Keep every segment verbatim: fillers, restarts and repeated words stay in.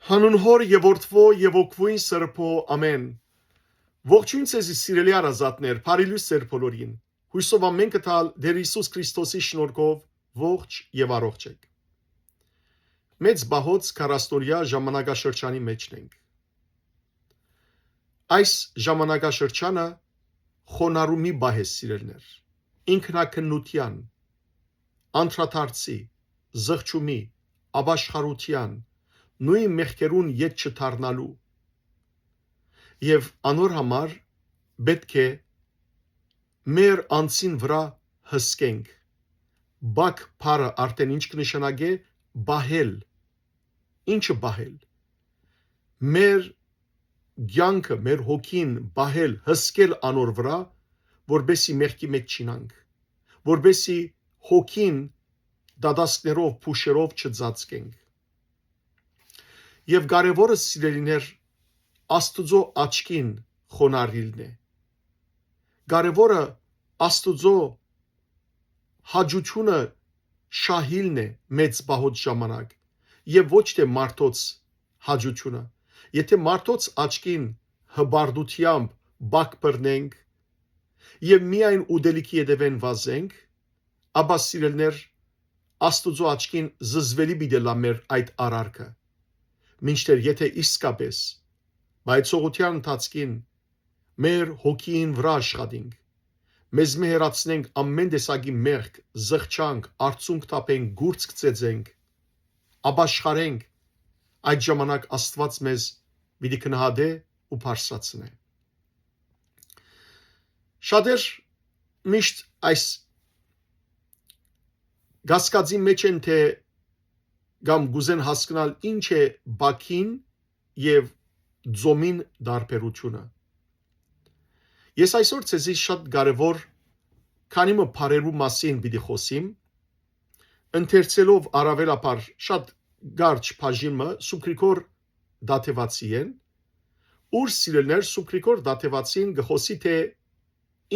Հանուն Հօր եւ Որդւոյ եւ Հոգւոյն Սրբոյ, ամէն։ Ողջոյն ձեզի, սիրելի հարազատներ, բարի լոյս ձեր բոլորին։ Յոյսով ամէն կը տալ Տէր Յիսուս Քրիստոսի շնորհքով ողջ եւ առողջ էք։ Մեծ պահոց քառասնօրեայ ժամանակաշրջանի մէջն ենք։ Այս ժամանակաշրջանը խոնարհումի պահ է, սիրելիներ, ինքնակնության, անդրադարձի, զղջումի, ապաշխարութեան, նոյն մեղքերուն ետ չդառնալու։ Եւ անոր համար պէտք է մեր անձին վրայ հսկենք։ Պակ բառը արդէն ինչ կը նշանակէ՝ պահել։ Ի՞նչը պահել։ Մեր կեանքը, մեր հոգին պահել, հսկել անոր վրայ, որպէսզի մեղքի մէջ չիյնանք, որպէսզի հոգին դատասներով, փուշերով չծածկենք։ Եւ կարեւորը, սիրելիներ, Աստուծոյ աչքին խոնարհիլն է։ Կարեւորը Աստուծոյ հաճութիւնը շահիլն է մեծ պահոց ժամանակ, եւ ոչ թէ մարդոց հաճութիւնը։ Եթէ մարդոց աչքին հպարտութեամբ պակ բռնենք եւ միայն ուտելիքի ետեւէն վազենք, ապա, սիրելիներ, Աստուծոյ աչքին զզուելի պիտի ըլլայ մեր այդ արարքը, մինչդեռ եթէ իսկապէս պահեցողութեան ընթացքին մեր հոգիին վրայ աշխատենք, մեզմէ հեռացնենք ամէն տեսակի մեղք, զղջանք, արցունք թափենք, կուրծք ծեծենք, ապաշխարենք, այդ ժամանակ Աստուած մեզ պիտի գնահատէ ու բարձրացնէ։ Շատեր միշտ այս կասկածի մէջ են, թէ կամ կ'ուզեն հասկնալ ինչ է պակին եւ ծոմին տարբերութիւնը։ Ես այսօր ձեզի շատ կարեւոր քանի մը բառերու մասին պիտի խօսիմ, ընթերցելով առաւելաբար շատ կարճ բաժին մը Սուբգրիգոր Դատեւացիէն, ուր, սիրելիներ, Սուբգրիգոր Դատեւացին կը խօսի, թէ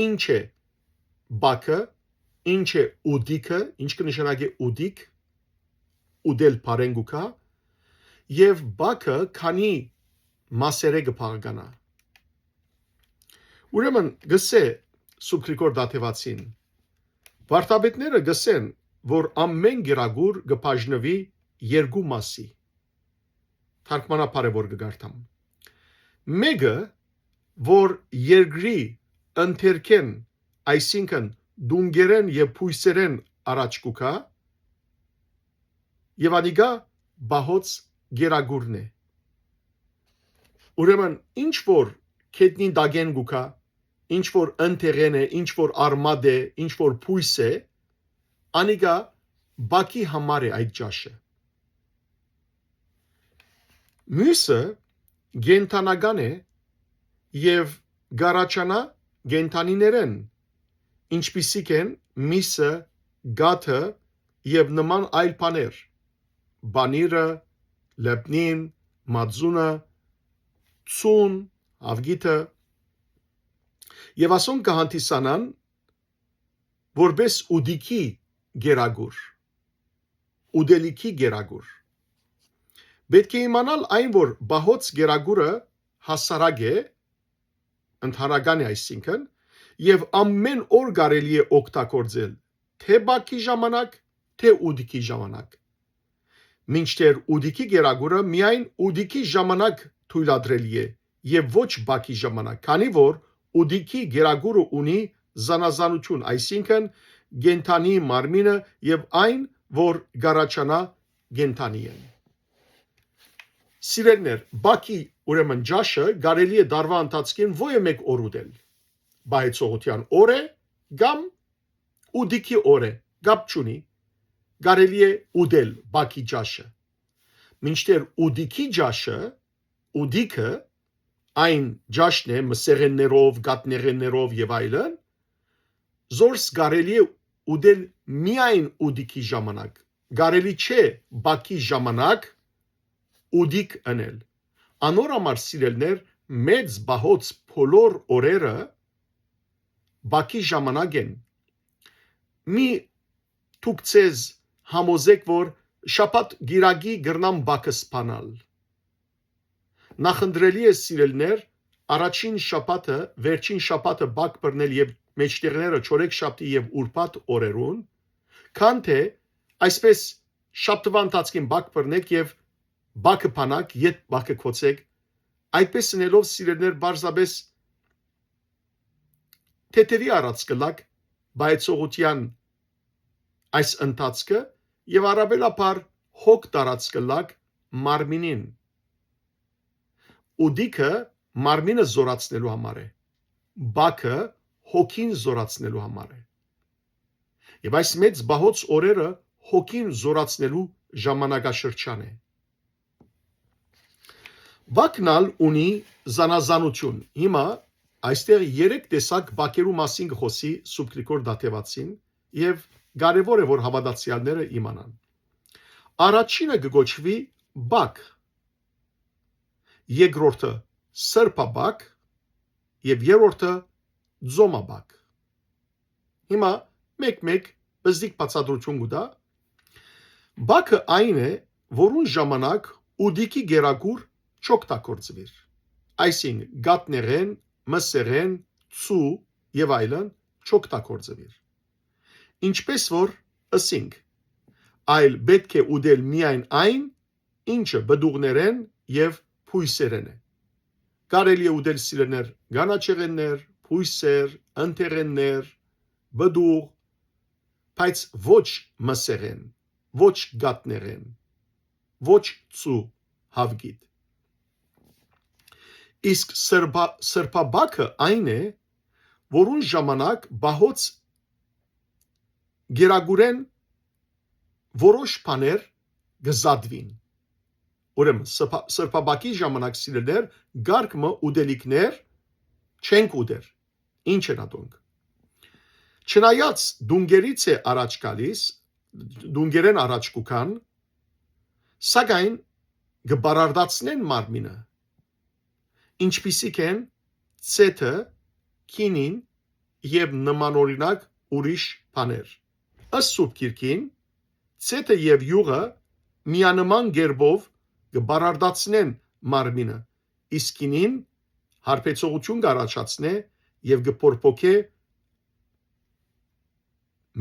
ինչ է պակը, ինչ է ուտիքը, ինչ կը նշանակէ ուտիք, ուտել բառէն կու գայ, եւ պակը քանի մասերէ կը բաղկանայ։ Ուրեմն, կ'ըսէ Սուբգրիգոր Դատեւացին, վարդապետները կ'ըսեն, որ ամէն կերակուր կը բաժնուի երկու մասի։ Թարգմանաբար է որ կը կարդամ։ Մէկը, որ երկրի ընթերքէն, այսինքն՝ տունկերէն եւ բոյսերէն առաջ կու գայ, եւ անիկա պահոց կերակուրն է։ Ուրեմն, ինչ որ գետնին տակէն կու գայ, ինչ որ ընթերքէն է, ինչ որ արմատ է, ինչ որ բոյս է, անիկա պակի համար է այդ ճաշը։ Միւսը կենդանական է եւ կառաջանայ կենդանիներէն, ինչպիսիք են միսը, կաթը եւ նման այլ բաներ, պանիրը, լեբնին, մածունը, ցուն, հաւկիթը, եւ ասոնք կը հանդիսանան որպէս ուտիքի կերակուր, ուտելիքի կերակուր։ Պէտք է իմանալ այն, որ պահոց կերակուրը հասարակ է, ընդհանրական է այսինքն, եւ ամէն օր կարելի է օգտագործել, թէ պակի ժամանակ, թէ ուտիքի ժամանակ։ Մինչդեռ ուտիքի կերակուրը միայն ուտիքի ժամանակ թոյլատրելի է եւ ոչ պակի ժամանակ, քանի որ ուտիքի կերակուրը ունի զանազանութիւն, այսինքն՝ կենդանի մարմինը եւ այն, որ կառաջանայ կենդանիէն։ Սիրելիներ, պակի, ուրեմն, ճաշը կարելի է տարուայ ընթացքին ոեւէ մէկ օր ուտել, պահեցողութեան օր է կամ ուտիքի օր է, կապ չունի, կարելի է ուտել պակի ճաշը։ Մինչդեռ ուտիքի ճաշը, ուտիքը այն ճաշն է մսեղէններով, կաթնեղէններով եւ այլն, զորս կարելի է ուտել միայն ուտիքի ժամանակ, կարելի չէ պակի ժամանակ ուտիք ընել։ Անոր համար, սիրելիներ, մեծ պահոց բոլոր օրերը պակի ժամանակ են։ Մի դուք ձեզ համոզեք, որ շաբաթ կիրակի կրնամ պակը սպանալ։ նախընտրելի է, սիրելիներ, առաջին շաբաթը, վերջին շաբաթը բակ բռնել եւ մէջտեղները չորեքշաբթի եւ ուրբաթ օրերուն, քան թէ այսպես շաբթուան ընթացքին բակ բռնեք եւ բակը բանաք, յետ բակը գոցեք։ Այդպես ընելով, սիրելիներ, պարզապէս թեթեւի առած կ'ըլլաք պահեցողութեան այս ընթացքը եւ առաւելաբար հոգ տարած կ'ըլլաք մարմինին։ Ուտիքը մարմինը զորացնելու համար է, բակը հոգին զորացնելու համար է։ Եւ այս մեծ պահոց օրերը հոգին զորացնելու ժամանակաշրջան է։ Բակն ալ ունի զանազանություն։ Հիմա այստեղ երեք տեսակ բակերու մասին կը խօսի Սուրբ Գրիգոր Դատեվացին, եւ կարեւոր է, որ հաւատացեալները իմանան։ Առաջինը կը կոչուի բակ, երկրորդը սրբաբակ եւ երրորդը ձոմաբակ։ Հիմա մեկ-մեկ պզտիկ բացատրություն կու տայ։ Բակը այն է, որուն ժամանակ ուտիքի գերագուր չօգտագործուիր, այսինքն՝ կաթներէն, մսերէն, ցու եւ այլն չօգտագործուիր։ Ինչպես որ ըսինք, այլ պէտք է ուտել միայն այն, ինչը պտուղներէն եւ բոյսերէն է։ Կարելի է ուտել, սիրելիներ, կանաչեղէններ, բոյսեր, ընթեղէններ, պտուղ, բայց ոչ մսեղէն, ոչ կաթներէն, ոչ ցու հաւկիթ։ Իսկ սրբա-, սրբաբակը այն է, որուն ժամանակ պահոց գերագուրէն որոշ բաներ կը զատուին։ Ուրեմն, սրբա-, սրբաբակի ժամանակ, սիրելիներ, կարգ մը ուտելիքներ չենք ուտեր։ Ինչ են ատոնք։ Չնայած դունկերից է առաջ գալիս, դունկերէն առաջ կու գան, սակայն կը բարարդացնեն մարմինը, ինչպիսիք են ծեթը, քինին եւ նմանօրինակ ուրիշ բաներ։ Ըստ Սուրբ Գիրքին, ծեթը եւ իւղը միանման կերպով կը բարարդացնեն մարմինը, իսկ քինին հարբեցողութիւն կ'առաջացնէ եւ կը բորբոքէ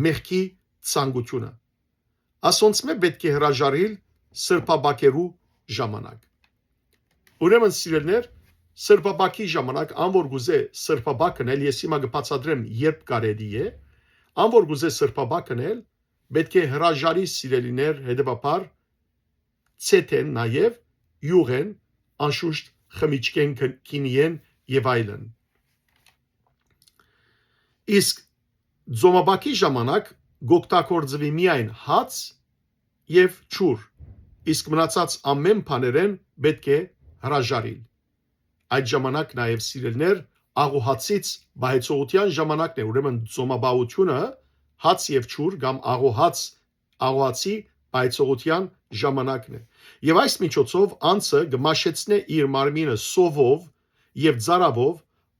մեղքի ցանկութիւնը։ Ասոնցմէ պէտք է հրաժարիլ սրբաբակերու ժամանակ։ Ուրեմն, սիրելիներ, սրբաբակի ժամանակ, ան որ կ'ուզէ սրբաբակ ընել, ես հիմա կը բացատրեմ, երբ կարելի է, ան որ կ'ուզէ սրբաբակ ընել, պէտք է հրաժարի, սիրելիներ, հետեւաբար, ծեթէն նաեւ, իւղէն, անշուշտ, խմիչքէն, ք-, քինիէն եւ այլն։ Իսկ ձոմաբակի ժամանակ կ'օգտագործուի միայն հաց եւ ջուր, իսկ մնացած ամէն բաներէն պէտք է հրաժարիլ։ Այդ ժամանակ նաեւ, սիրելիներ, աղոհացից պահեցողութեան ժամանակն է, ուրեմն ձոմաբաւութիւնը հաց եւ ջուր կամ աղոհաց, աղոհացի պահեցողութեան ժամանակն է։ Եւ այս միջոցով անձը կը մաշեցնէ իր մարմինը սովով եւ ծարաւով,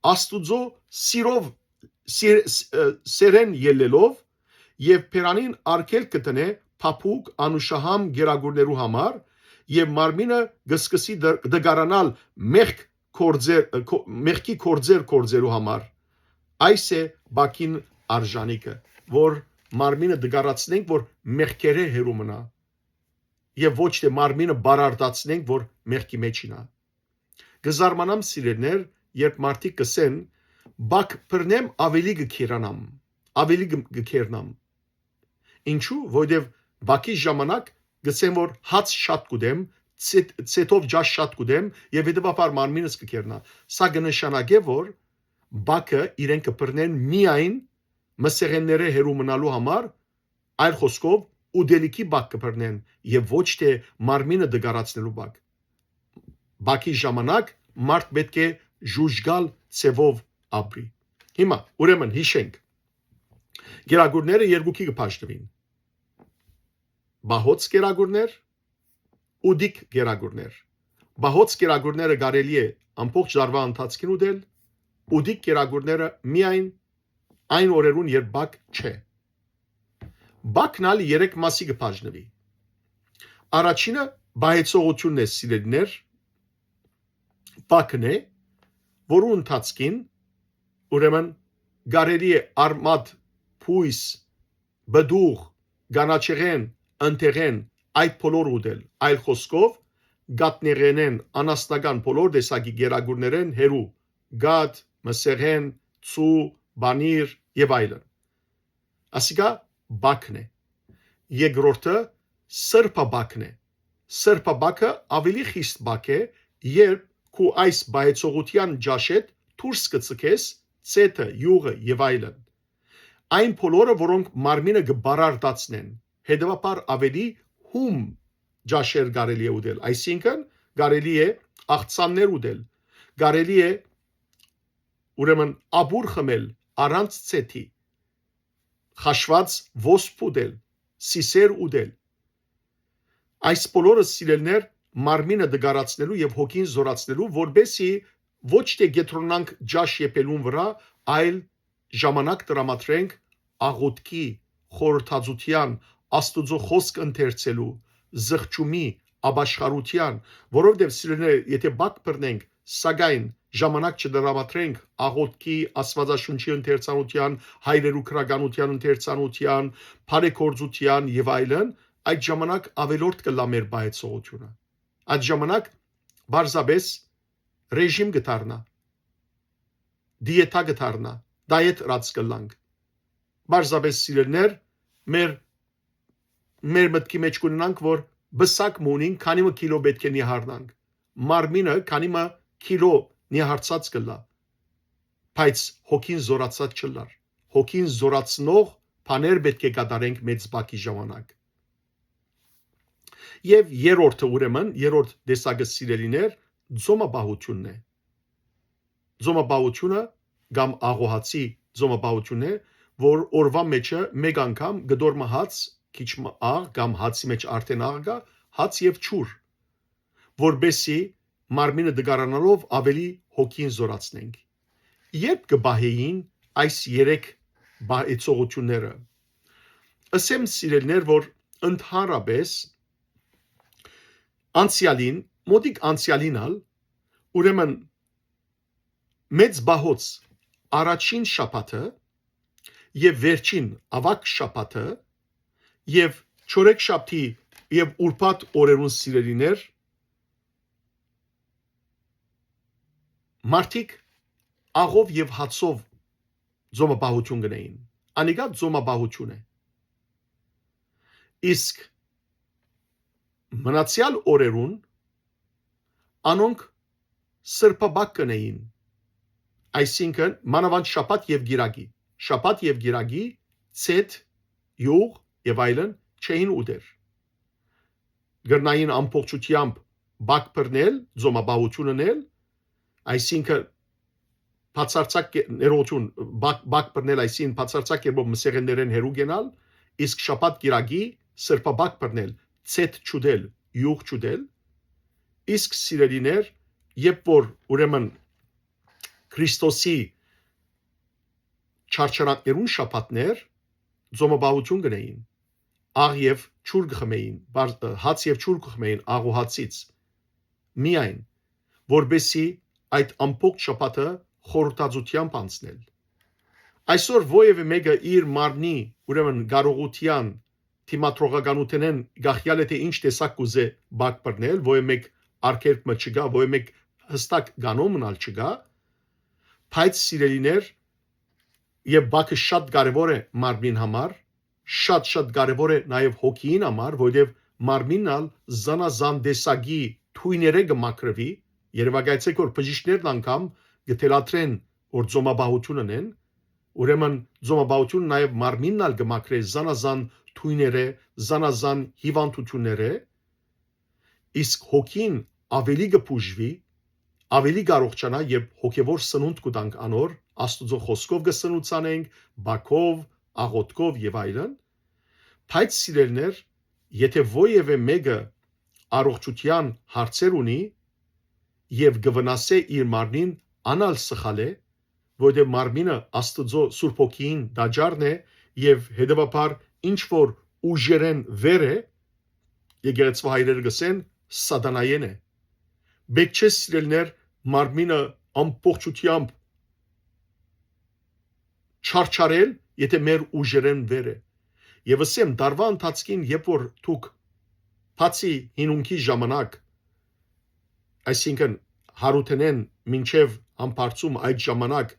Աստուծոյ սիրով, սիր-, ս-, ը, սերեն ելլելով, եւ բերանին արգելք կը դնէ փափուկ անուշահամ գերագուրներու համար, եւ մարմինը կը սկսի դ-, դգարանալ մեղք գործեր, ը, քո-, մեղքի գործեր գործելու համար։ Այս է բակին արժանիքը, որ մարմինը դգարացնենք, որ մեղքերէ հեռու մնայ, եւ ոչ թէ մարմինը բարարդացնենք, որ մեղքի մէջ իյնայ։ Կը զարմանամ, սիրելիներ, երբ մարդիկ կ'ըսեն, «Բակ բռնեմ, աւելի կը քերանամ, աւելի կը, կը քերնամ»։ Ինչու՞, որովհետեւ բակի ժամանակ կ'ըսեն, որ հաց շատ կ'ուտեմ, ծեթ-, ծեթով ջաշ շատ կ'ուտեմ եւ հետեւաբար մարմինս կը քերնայ։ Սա կը նշանակէ, որ բակը իրենք կը բռնեն միայն մսեղէններէ հեռու մնալու համար, այլ խօսքով, ուտելիքի բակ կը բռնեն եւ ոչ թէ մարմինը դգարացնելու բակ։ Բակի ժամանակ մարդ պէտք է ժուժգալ ձեւով ապրի։ Հիմա, ուրեմն, յիշենք, գերագուրները երկուքի կը բաժնուին. պահոց գերագուրներ, ուտիք գերագուրներ։ Պահոց գերագուրները կարելի է ամբողջ տարուայ ընթացքին ուտել, ուտիք գերագուրները միայն այն օրերուն, երբ բակ չէ։ Բակն ալ երեք մասի կը բաժնուի։ Առաջինը պահեցողութիւնն է, սիրելիներ, բակն է, որու ընթացքին, ուրեմն, կարելի է արմատ, բոյս, պտուղ, կանաչեղէն, ընտեղէն, այդ բոլոր ուտել, այլ խօսքով, կաթներէնեն անասնական բոլոր տեսակի գերագուրներէն հեռու, կաթ, մսեղէն, ցու, պանիր եւ այլն։ Ասիկա բակն է։ Երկրորդը սրբաբակն է։ Սրբաբակը ավելի խիստ բակ է, երբ քու այս բայեցողութեան ճաշէդ դուրս կը ցկես ծեթը, իւղը եւ այլն։ Այն բոլորը, որոնք մարմինը կը բարարտացնեն, հետեւաբար ավելի հում ճաշեր կարելի է ուտել, այսինքն կարելի է աղցաններ ուտել, կարելի է, ուրեմն, ապուր խմել առանց ծեթի, խաշուած ոսպ ուտել, սիսեր ուտել։ Այս բոլորը, սիրելիներ, մարմինը դգարացնելու եւ հոգին զորացնելու, որպեսզի ոչ թէ կեդրոնանք ճաշ եփելուն վրայ, այլ ժամանակ տրամադրենք աղօթքի, խորհրդածութեան, Աստուծոյ խօսք ընթերցելու, զղջումի, ապաշխարութեան, որովհետեւ, սիրելիներ, եթէ բակ բռնենք, սակայն ժամանակ չտրամադրենք աղօթքի, Աստուածաշունչի ընթերցանութեան, հայրերու գրականութեան ընթերցանութեան, բարեգործութեան եւ այլն, այդ ժամանակ ավելորդ կ'ըլլայ մեր պահեցողութիւնը։ Այդ ժամանակ պարզապէս ռեժիմ կը դառնայ, դիեթա կը դառնայ, դայեթ ըրած կ'ըլլանք։ Պարզապէս, սիրելիներ, մեր, մեր մտքի մէջ կ'ունենանք, որ պսակ մը ունինք, քանի մը քիլո պէտք է նիհարնանք։ Մարմինը քանի մը քիլո նիհարցած կ'ըլլայ, բայց հոգին զորացած չ'ըլլար։ Հոգին զորացնող բաներ պէտք է կատարենք մեծ բակի ժամանակ։ Եւ երրորդը, ուրեմն, երրորդ տեսակը, սիրելիներ, ծոմապահութիւնն է։ Ծոմապահութիւնը կամ աղոհացի ծոմապահութիւնն է, որ օրուան մէջը մէկ անգամ կտոր մը հաց, քիչ մը աղ կամ հացի մէջ արդեն աղ կայ, հաց եւ ջուր, որպեսզի մարմինը դգարանալով ավելի հոգին զորացնենք։ Երբ կը պահէին այս երեք պահեցողութիւնները, ըսեմ, սիրելիներ, որ ընդհանրապէս անցեալին, մօտիկ անցեալին ալ, ուրեմն, մեծ պահոց առաջին շաբաթը եւ վերջին աւագ շաբաթը եւ չորեքշաբթի եւ ուրբաթ օրերուն, սիրելիներ, մարդիկ աղով եւ հացով ծոմապահութիւն կ'ընէին։ Անիկա ծոմապահութիւն է։ Իսկ մնացեալ օրերուն անոնք սրբաբակ կ'ընէին, այսինքն, մանաւանդ շաբաթ եւ կիրակի, շաբաթ եւ կիրակի ծեթ, իւղ եւ այլն չէին ուտեր։ Կրնային ամբողջութեամբ բակ բռնել, ծոմապահութիւն ընել, այսինքն, բացարձակ կե-, ներողություն, բակ, բակ բռնել, այսինքն, բացարձակ կերպով մսեղէններէն հեռու կենալ, իսկ շաբաթ կիրակի սրբաբակ բռնել, ծեթ չուտել, իւղ չուտել, իսկ, սիրելիներ, երբ որ, ուրեմն, Քրիստոսի չարչարանքներուն շաբաթներ, ծոմապահութիւն կ'ընէին, աղ եւ ջուր կը խմէին, բար-, հաց եւ ջուր կը խմէին աղոհացից, միայն, որպեսզի այդ ամբողջ շաբաթը խորհրդածութեամբ անցնել։ Այսօր ովեւէ մէկը իր մարմնի, ուրեմն, կարողութեան, դիմադրողականութենէն կախեալ է, թէ ինչ տեսակ կ'ուզէ բակ բռնել, ովեւէ մէկ արգելք մը չկայ, ովեւէ մէկ հստակ կանոն մնալ չկայ, բայց, սիրելիներ, եւ բակը շատ կարեւոր է մարմնին համար, շատ-շատ կարեւոր է նաեւ հոգիին համար, որովհետեւ մարմինն ալ զանազան տեսակի թոյներէ կը մաքրուի, երեւակայեցէք, որ բժիշկներն անգամ կը թելադրեն, որ ծոմապահութիւն ընեն, ուրեմն ծոմապահութիւնը նաեւ մարմինն ալ կը մաքրէ զանազան թոյներէ, զանազան հիւանդութիւններէ, իսկ հոգին ավելի կը բուժուի, ավելի կարողջանայ, երբ հոգեվոր սնունդ կու տանք անոր, Աստուծոյ խօսքով կը սնուցանենք, բակով, աղօթքով եւ այլն, բայց, սիրելիներ, եթէ ովեւէ մէկը առողջութեան հարցեր ունի եւ կը վնասէ իր մարմնին, ան ալ սխալ է, որովհետեւ մարմինը Աստուծոյ Սուրբ Հոգիին տաճարն է եւ հետեւաբար ինչ որ ուժերէն վեր է, եկեղեցւոյ հայրերը կ'ըսեն, սատանայէն է։ Պէտք չէ, սիրելիներ, մարմինը ամբողջութեամբ չարչարել, եթե մեր ուժերէն վեր է։ Եւ ըսեմ, տարուայ ընթացքին, երբ որ դուք բացի հինունքի ժամանակ, այսինքն՝ Յարութենէն մինչեւ Համբարձում, այդ ժամանակ,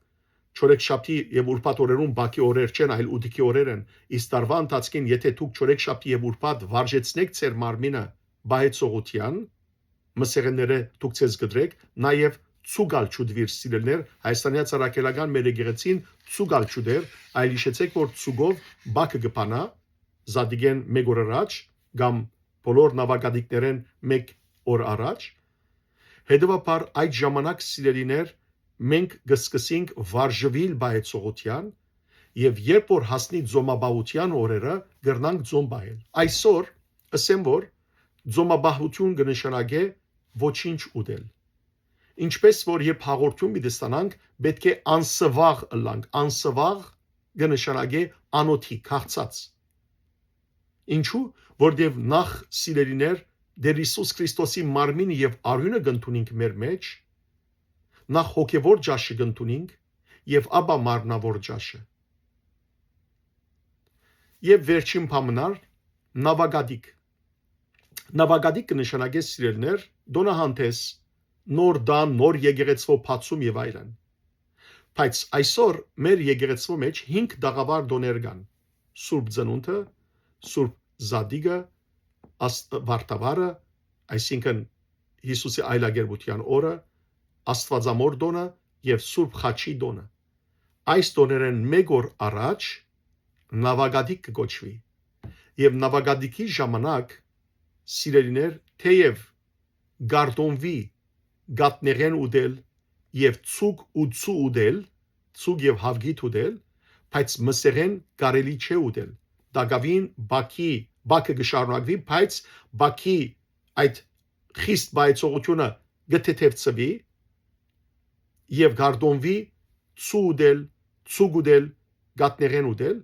չորեքշաբթի եւ ուրբաթ օրերուն բակի օրեր չեն, այլ ուտիքի օրեր են, իսկ տարուայ ընթացքին, եթե դուք չորեքշաբթի եւ ուրբաթ վարժեցնէք ձեր մարմինը պահեցողութեան, մսեղեններէ դուք ձեզ կտրեք, նաեւ ցուգ ալ չուտուիր, սիրելիներ, Հայաստանեայ Առաքելական մեր եկեղեցին ցուգ ալ չուտեր, այլ յիշեցէք, որ ցուգով բակը կը բանայ, Զատիկէն մէկ օր առաջ կամ բոլոր նաւագատիկներէն մէկ օր առաջ։ Հետեւաբար, այդ ժամանակ, սիրելիներ, մենք կը սկսենք վարժուիլ պահեցողութեան եւ երբ որ հասնի ծոմապահութեան օրերը, կրնանք ծոմ պահել։ Այսօր, ըսեմ, որ ծոմապահութիւն կը նշանակէ ոչինչ ուտել։ Ինչպէս որ երբ հաղորդում պիտի ստանանք, պէտք է անսուաղ ըլլանք։ Անսուաղ կը նշանակէ անօթի, քաղցած։ Ինչու՞, որտեւ նախ, սիրելիներ, Տէր Յիսուս Քրիստոսի մարմինը եւ արիւնը կ'ընդունինք մեր մէջ, նախ հոգեւոր ճաշը կ'ընդունինք եւ ապա մարմնաւոր ճաշը։ Եւ վերջին բան մնար, նաւագատիք։ Նաւագատիք կը նշանակէ, սիրելիներ, տօնահանտես, նոր տան, նոր եկեղեցւոյ բացում եւ այլն։ Բայց այսօր մեր եկեղեցւոյ մէջ հինգ տաղաւար տօներ կան. Սուրբ Ծնունդը, Սուրբ Զատիկը, Աստ-, Վարդավառը, այսինքն՝ Յիսուսի այլակերպութեան օրը, Աստուածամոր տօնը եւ Սուրբ Խաչի տօնը։ Այս տօներէն մէկ օր առաջ նաւագատիք կը կոչուի եւ նաւագատիքի ժամանակ, սիրելիներ, թէեւ կ'արտօնուի կաթնեղէն ուտել եւ ցուգ ու ցու ուտել, ցուգ եւ հաւկիթ ուտել, բայց մսեղեն կարելի չէ ուտել։ Տակաւին բակի, բակը կը շարունակուի, բայց բակի այդ խիստ պահեցողութիւնը կը թեթեւցուի եւ կ'արտօնուի ցու ուտել, ցուգ ուտել, կաթնեղէն ուտել,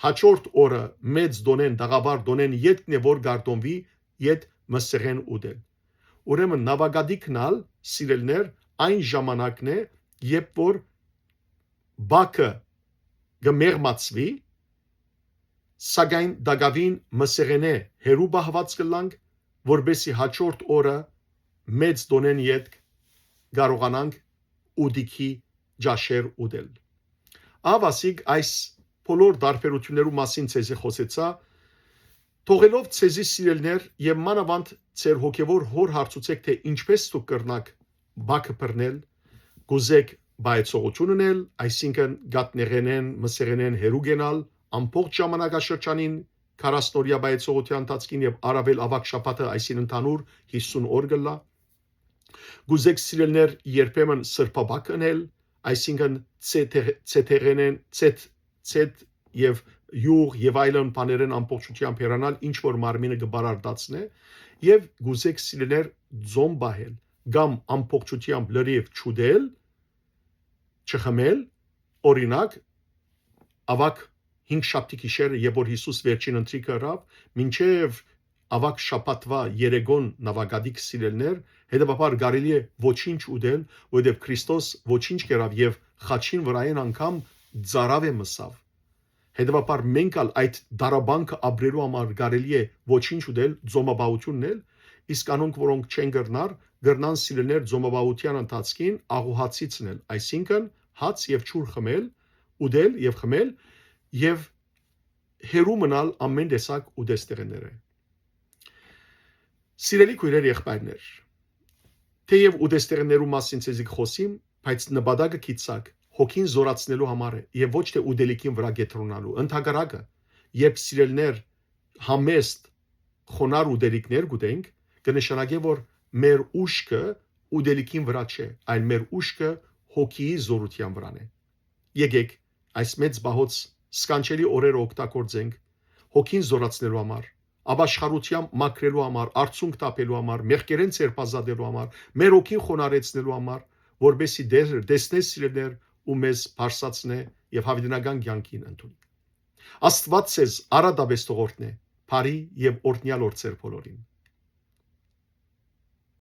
հաջորդ օրը մեծ տօնէն, տաղաւար տօնէն ետքն է, որ կ'արտօնուի յետ մսեղեն ուտել։ Ուրեմն նաւագատիքն ալ, սիրելիներ, այն ժամանակն է, երբ որ բակը կը մեղմացուի, սակայն տակաւին մսեղենէ հեռու պահուած կ'ըլլանք, որպէսզի հաջորդ օրը մեծ տօնէն ետք կարողանանք ուտիքի ճաշեր ուտել։ Ահա, ասիկ, այս բոլոր տարբերութիւններու մասին ձեզի խօսեցայ, թողելով ձեզի, սիրելիներ, եւ մանաւանդ ձեր հոգեւոր հօր հարցուցէք, թէ ինչպէս դուք կրնաք բակը բռնել, կ'ուզէք պահեցողութիւն ընել, այսինքն՝ կաթնեղէնէն, մսեղենէն հեռու կենալ ամբողջ ժամանակաշրջանին, քառասնօրեայ պահեցողութեան ընթացքին եւ առաւել աւագ շաբաթը, այսինքն՝ ընդհանուր յիսուն օր կ'ըլլայ։ Կ'ուզէք, սիրելիներ, երբեմն սրբաբակ ընել, այսինքն՝ ցեթ-, ցեթեղէնէն, ցեթ-, ցեթ եւ յուղ եւ այլն բաներէն ամբողջութեամբ հեռանալ, ինչ որ մարմինը կը բարարտացնէ, եւ կ'ուզէք, սիրելիներ, ծոմ պահել կամ ամբողջութեամբ լրիվ չուտել, չխմել, օրինակ, աւագ հինգշաբթի գիշերը, երբ որ Յիսուս վերջին ընթրիքը ըրաւ, մինչեւ աւագ շաբաթուայ երեկոյ, նաւագատիք, սիրելիներ, հետեւաբար կարելի է ոչինչ ուտել, որովհետեւ Քրիստոս ոչինչ կերաւ եւ խաչին վրայէն անգամ ծարաւ է մսաւ։ Հետեւաբար մենք ալ այդ տառապանքը ապրելու համար կարելի է ոչինչ ուտել, ծոմապահութիւն ընել, իսկ անոնք, որոնք չեն կրնար, կրնան, սիրելիներ, ծոմապահութեան ընթացքին աղուհացից ընել, այսինքն՝ հաց եւ ջուր խմել, ուտել եւ խմել եւ հեռու մնալ ամէն տեսակ ուտեստեղէններէ։ Սիրելի քոյրեր, եղբայրներ, թէեւ ուտեստեղէններու մասին ձեզի կը խօսիմ, բայց նպատակը գիտցաք, հոգին զորացնելու համար է եւ ոչ թէ ուտելիքին վրայ կեդրոնալու։ Ընդհակառակը, երբ, սիրելիներ, համեստ, խոնար ուտելիքներ կուտենք, կը նշանակէ, որ մեր ուշքը ուտելիքին վրայ չէ, այլ մեր ուշքը հոգիի զորութեան վրան է։ Եկեք այս մեծ պահոց սքանչելի օրերը օգտագործենք հոգին զորացնելու համար, ապաշխարութեամբ մաքրելու համար, արցունք թափելու համար, մեղքերէն ձերբազատելու համար, մեր հոգին խոնարհեցնելու համար, որպէսզի Տէր տեսնէ, սիրելիներ, ու մեզ բարձրացնէ եւ յաւիտենական կեանքին ընդունի։ Աստուած ձեզ արատապէս թող օրհնէ, բարի եւ օրհնեալ օր ձեր բոլորին։